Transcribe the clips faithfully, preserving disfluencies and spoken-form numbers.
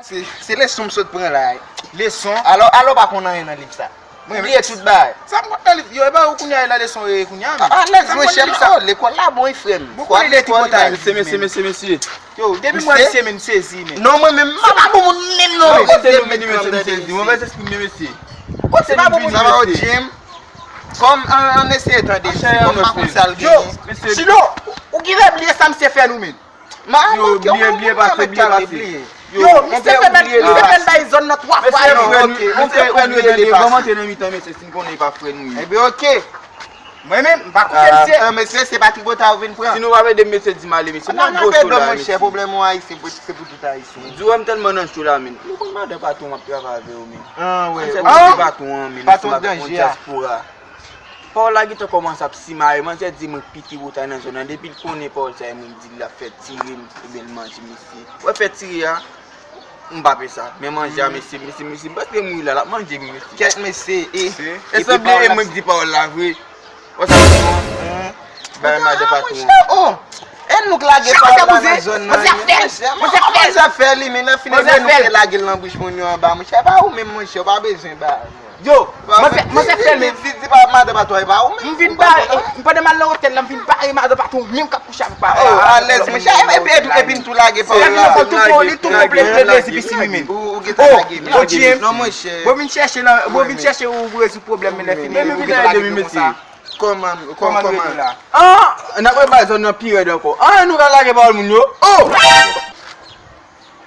Se, se leson m sot pran la. Leson? Alò, alò pa konn anyen nan liv sa. Mwen bliye tout bagay. Sa m konn nan liv yo, e pa ou kounye a nan leson yo ye kounye a, men. Alèz, monchè, m sa. Lekòl la bon, wi, frè m. Bon, konnen de tripotay. Mesye, mesye, mesye, mesye. Yo, depi mwen se men m sezi, men. Non, mwen menm, m pa bon moun menm, non, men. Mesye, mesye, mesye, mesye. Mwen pa sezi, men, mesye. Kote pa bon moun? Sa va, O J M? Kòm an, an eseye tande, si bon pa konn sa l genyen. Yo, mesye. Sinon, ou ki vle bliye sa misye fè nou, men. Yo, bliye, bliye pase, bliye pase. Yo, misye fè bèl, misye fè bèl bay zòn nan twa fwa, yo. Mesye, frè nou, mesye, frè nou, tande, kòmanse nan mitan, mesye, si n konnen pa frè nou ye. Ebyen, oke. Mwen menm, m pa koute misye. Ah, mesye, se pa tripotay ou vin pran. Si nou pa ede m, mesye, di m ale, mesye. M ap gwo cho la, mesye. Pwoblèm ou Ayisyen, se pou tout Ayisyen. Di w wè m tèlman nan cho la, men. Nou konn madan patwon m ap travay avè yo, men. Ah, wè. Patwon an, men. Patwon danje a. Pawòl la gentan kòmanse ap simaye. Manzè di mwen pike botay nan zòn nan. Depi l konnen pawòl sa, mwen di l ap fè tire m, ebyen l manje mesye. Wè fè tire a, m pa pè sa. Men manje a, mesye, mesye, mesye, m prèske mouri la, l ap manje m, mesye. Kèt mesye, e. E sanble e mwen k di pawòl la vre. Wè sa, bay madan patwon an. Oh! E nou k lage pawòl la nan zòn nan, wi, men. Manzè fè li, men nan fini de nou k lage l nan bouch moun yo anba, monchè. E pa ou menm, monchè, ou pa bezwen ba. Yo, manzè, manzè fè l, men. Di, di pa madan patwon, e pa ou menm. M vin bare, m pandan m al nan otèl la, m vin bare madan patwon, menm k ap kouche avèk papa. Oh, alèz, monchè. Epi, epi, epi n tou lage pawòl la. Li tou konple plezi pisi li, men. Ou, ou gentan lage, men. Oh, O J M. Non, monchè. Bon, vin chèche la, bon, vin chèche ou rezoud pwoblèm, men lè fini, ou gentan lage konsa. Kòman, kòman, kòman? Ah, n ap pral bay zòn nan pi rèd ankò. Ah, nou ka lage pawòl moun yo. Oh!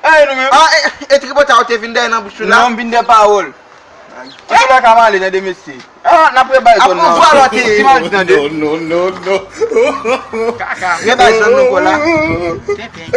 Ey, nou menm. Ah, e, e tripotay ou te vin dèyè nan bouch ou la? Non, m vin dèyè pawòl. Antoulèka m ale, tande mesye. Ah, n ap rebay zòn nan. Ap on vwa lòt e. Ti madi tande. Non, non, non, non. Kaka. Rebay zòn nan ankò la. Tenten.